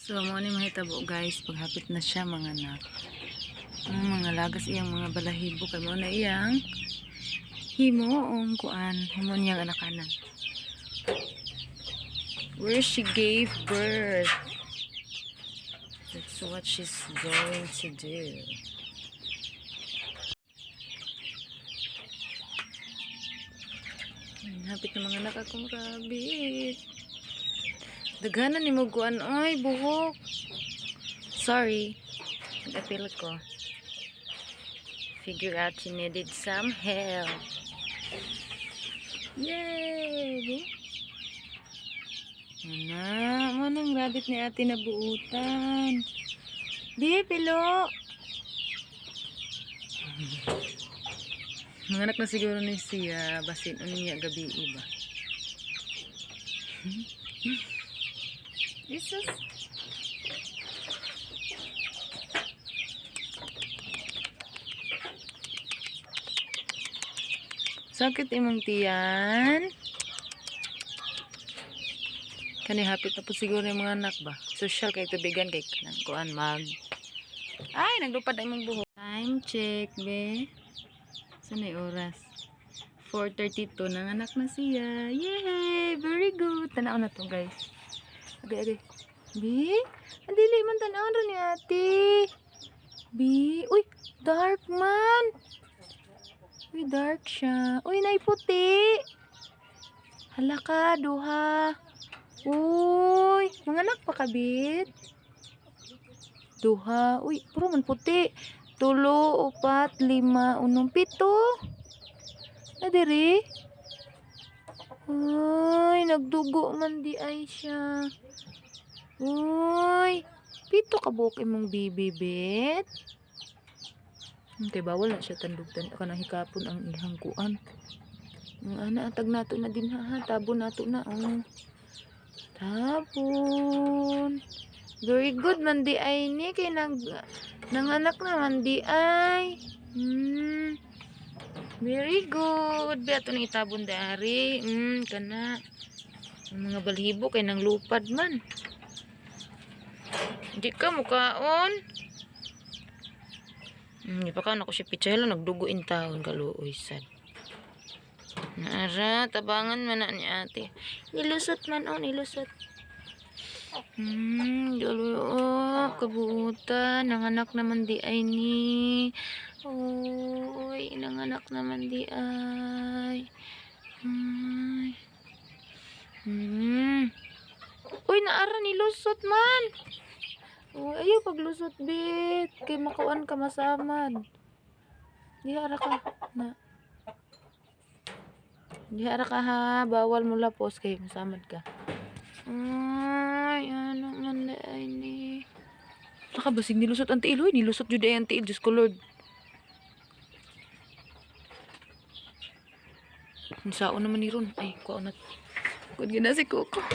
So, mao ni mahitabo, guys, paghapit na siya manganak. Ang mga lagas iyang mga balahibo kay mao na iyang himoong kuan, himo niyang anakanan. Where she gave birth. That's what she's going to do. Hapit na manganak akong rabbit. Daghanan ni mo kuan oy, buhok. Sorry. Nag-appeal ko. Figure out she needed some help. Yay! Di? Ana, mao nang rabbit ni ate na buutan. Di, pilo. Manganak na siguro ni siya, basin unya gabi iba. Jesus. Sakit imong tiyan. Kani hapit na po siguro yung mga anak ba. Social kay tubigan kay kanang kuan mag. Ay, naglupad ang imong buhok. Time check, be. Sa na oras? 4:32, nanganak na siya. Yay! Very good. Tanaw na to, guys. Agay, agay. Bi? Ang dili man tanaw ra ni ate. Bi? Uy, dark man. Uy, dark siya. Uy, naiputi. Hala ka, duha. Uy, manganak pa kabit. Duha. Uy, puro man puti. Tulo, upat, lima, unom, pito. Na diri? Uy, nagdugo man di ay siya. Uy, pito ka buok imong bibi, bet. Kay bawal na siya tandog-tan kanang hikapon ang ihang kuan. Ang ana atag nato na din ha, tabon nato na, oh. Tabon. Very good man di ay ni kay nanganak na man di ay. Very good. Be ato nang itabon dari. Kana. Ang mga balhibo kay nang lupad man. Di ka mukaon. Ipakaon ako siya pichay nagdugo in taon kaluoy sad. Naara, tabangan man na ni ate. Nilusot man, oh, nilusot. Oh, kabuutan. Nanganak naman di ay ni. Uy, nanganak naman di ay. Ay. Uy, naara nilusot man. Uy, ayaw paglusot, bit. Kay makuan ka masamad. Di ara ka. Na. Di ara ka ha. Bawal mo lapos kay masamad ka. Ay, ano man na ay ni. Nakabasig nilusot ang tiil. Uy, nilusot jud ay ang tiil. Diyos ko, Lord. Ang sao naman ni Ron. Ay, kuha na. Kuha na si Coco.